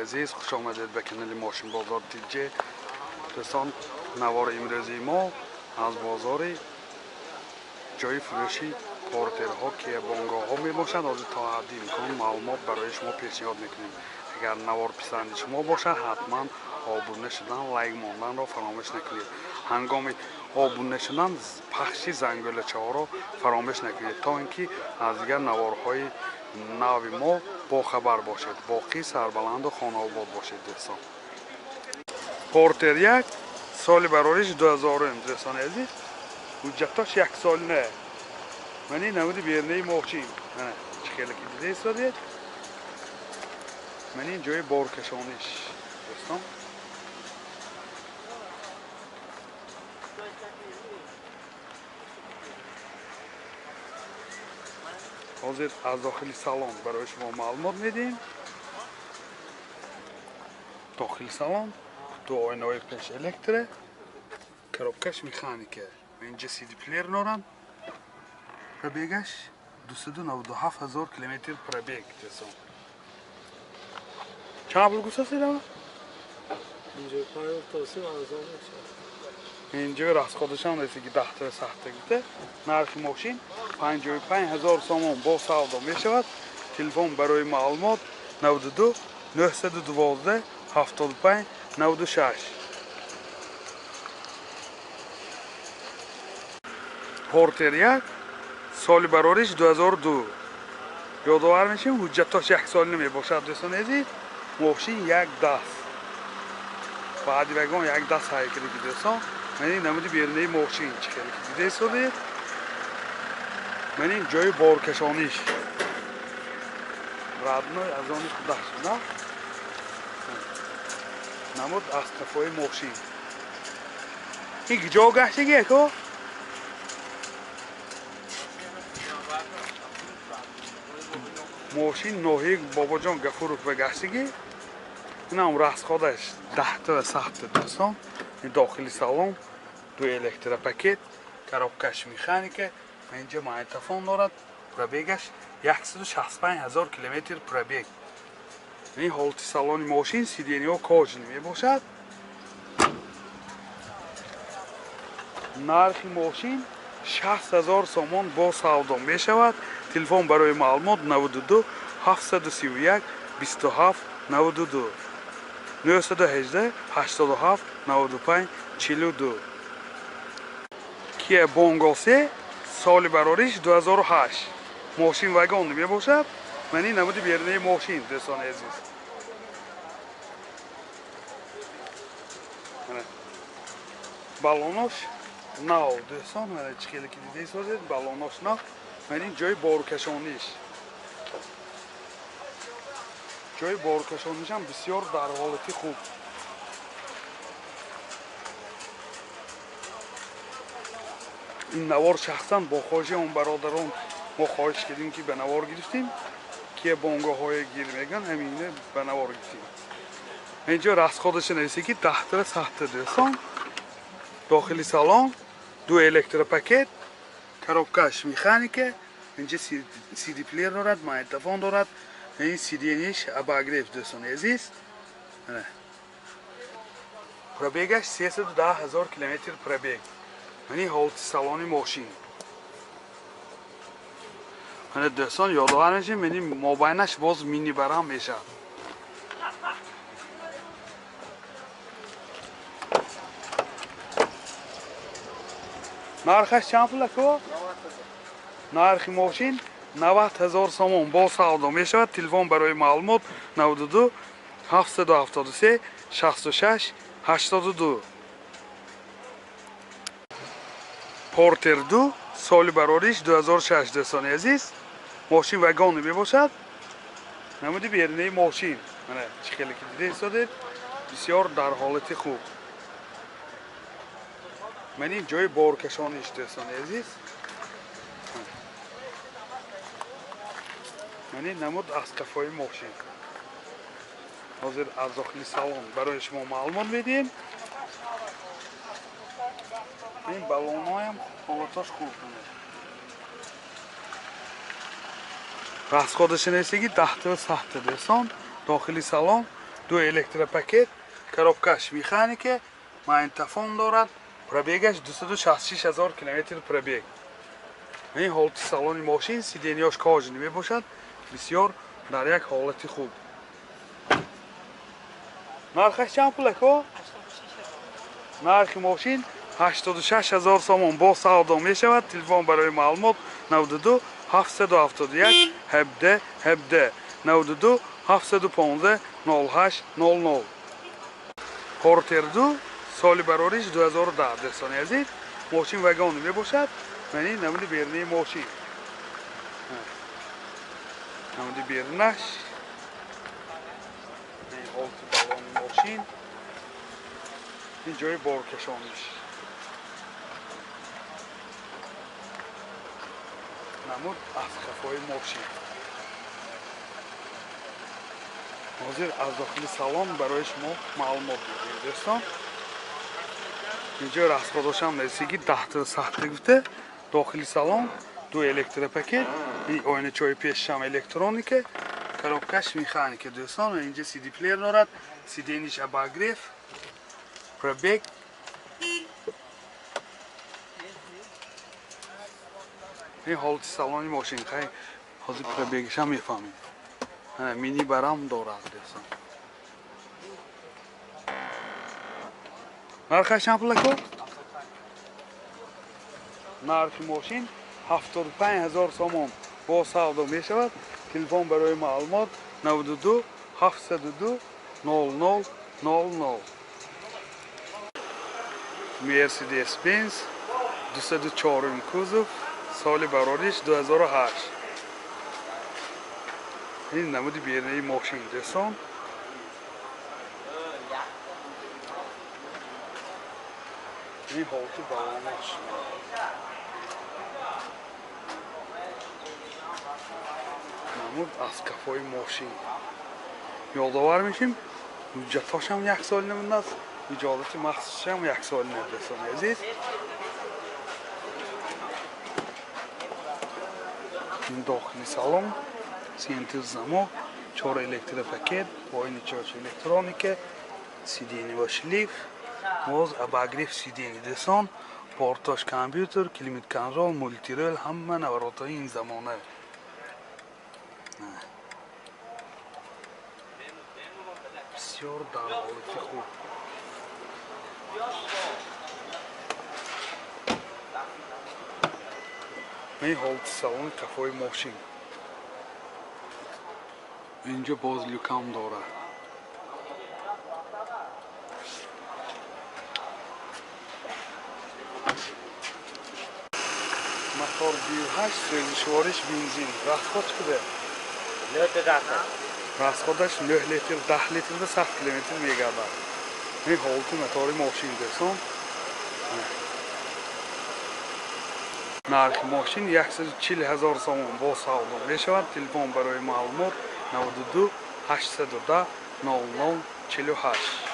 Дӯстони азиз, хуш омадед ба канали Мошинбозор ТЖ. Дӯстон, навори имрӯзии мо аз бозори ҷои фурӯши портерҳо, ки бонгоҳҳо мебошад. Ҳозир то ҳадди имкон маълумот барои шумо пешниҳод мекунем. Агар навор писанди шумо бошад, ҳатман обуна шудан, лайк монданро фаромӯш накунед. Ҳангоми обуна шудан пахши зангӯлачаҳоро фаромӯш накунед, то ин ки аз дигар наворҳои нави мо бохабар бошед. Боқӣ сарбаланду хонаобод бошед, дӯстон. Портер як, соли барориш 2000, дӯстони азиз, ҳуҷҷатош яксолина. Мани намуди бернаи мошин, мана чӣ хеле ки дида истодед. Мани ҷои боркашониш, дӯстон. Ҳозир аз дохили салон барои шумо маълумот медиҳем. Дохили салон ду оинаҳои пеш электро, коробкаш механика, инҷа сиди плеер доранд. Пробегаш 297 ҳазор километр пробег. Дӯстон, чанд пул гуфтастед? Инҷо расходашам ки даҳта сахта гуфта. Нархи мошин 55 ҳазор сомон, бо савдо мешавад. Телефон барои маълумот 92 912 75 96. Портер як, соли барориш 2002. Ёдовар мешавем, ҳуҷҷатош яксолина мебошад, дӯстони азиз. Мошин як даст, баъди вагон як даст ҳайкадаги, дӯстон. Ман ин намуди берунаи мошин, чӣ хеле ки дида истодед. Ман ин ҷои боркашониш, родной аз они худаш шуда. Намуд аз қафои мошин. Ин ҷо гаштаги ако? Мошин ноҳияи Бобоҷон Гафуров ба гаштагӣ. Инам расходаш даҳта ва сахта, дӯстон. Ин дохили салон ду электропакет, коробкаш механика, инҷа магнитофон дорад. Пробегаш 165 ҳазор километр пробег. Ин ҳолати салони мошин, сиденьяҳо кожаный мебошад. Нархи мошин 60 ҳазор сомон, бо савдо мешавад. Телефон барои маълумот 92 731 27 92, 918 87 95 42. Кия Бонго се, соли барориш 2008, мошин вагон мебошад. Ман ин намуди берунаи мошин, дӯстони азиз. Балонош нав, дӯстон, мана чӣ хеле ки дида истодед, балонош нав. Ман ин ҷои боркашониш, ҷои боркашонишам бисёр дар ҳолати хуб. Ин навор шахсан бо хоҳиши он бародарон мо хоҳиш кардем, ки ба навор гирифтем. Кия бонгоҳҳое гир мегӯянд, ҳамина ба навор гирифтем. Инҷо расходаша нависе ки даҳтара сахта, дӯстон. Дохили салон ду электропакет, коробкаш механика, инҷа сиди плеер дорад, магнитофон дорад. Ин сиденьяш обогрев, дӯстони азиз. Пробегаш 310 ҳазор километр пробег. Мани ҳолати салони мошин. Мана, дӯстон, ёдовар мешем, мани мобайнаш боз минибарам мешавад. Нархаш чанд пул, ако? Нархи мошин 90 ҳазор сомон, бо савдо мешавад. Телефон барои маълумот 92 773 66 82. Портер ду, соли барориш 2006, дӯстони азиз, мошин вагоне мебошад. Намуди берунаи мошин, мана чӣ хеле ки дида истодед, бисёр дар ҳолати хуб. Ман ин ҷои боркашониш, дӯстони азиз. Ман ин намуд аз қафои мошин. Ҳозир аз дохили салон барои шумо маълумот медиҳем. Ин балонҳоям ҳолатош хуб. Расходаша нестаги даҳта сахта, дӯстон. Дохили салон Ду электропакет, коробкаш механика, магнитофон дорад, пробегаш 266 ҳазор километр пробег. Ин ҳолати салони мошин, сиденьяш кожаный мебошад, бисёр дар як ҳолати хуб. Нархаш чанд пул ако? Нархи мошин 86 ҳазор сомон бо савдо мешавад. Телефон барои маълумот 92 771 17 17 92 715 08 00. Портер 2 соли барориш 2010 дӯстони азиз. Мошин вагон мебошад. Мани намуди берунии мошин. Намуди берунаш. Ҳолати балони мошин. Ин ҷои боркашониш. Намуд аз қафои мошин. Ҳозир аз дохили салон барои шумо маълумот медиҳем дӯстон. Инҷо расходошам нарасиги 10 сахта гуфта. Дохили салон ду электропакет, ин оиначаҳои пешшам электроника, коробкаш механика дӯстон. Инҷа CD плеер дорад, сиденьиш обогрев, пробег. Ин ҳолати салони мошин. Хай ҳозир пробегашам мефаҳмем. Мини барам дорад дӯстон. Нархаш чанд пул ако? Нархи мошин 75 ҳазор сомон бо савдо мешавад. Телефон барои маълумот 92 702 00 00. Мерседес Бенз 204 кузов, соли барориш 2008. Ин намуди берунии мошин дӯстон. Ин ҳолати балонаш. Намуд аз кафои мошин. Ёдовар мешим, ҳуҷҷатҳошам як сол намундааст, иҷозати махсусшам як сол дӯстони азиз. Ин дохили салон, сентр замок, 4 электропакет, оиначаҳош электроника, сиденье ва шлиф, боз обогрев сиденье дӯстон, портош компютер, климат-контрол, мультирол, ҳама наворотҳои ин замона. Бисёр дар ҳолати хуб. Ин ҳолати салони кафои мошин. Инҷо боз люкам дорад. Мотор 28, сӯзишвориш бензин. Расход чӣ қадар? Расходаш 9 литр, 10 литрда 100 километр мегардад. Ин ҳолати мотори мошин дӯстон. Нархи мошин 140 ҳазор сомон бо савдо мешавад. Телефон барои маълумот 92 810 00 48.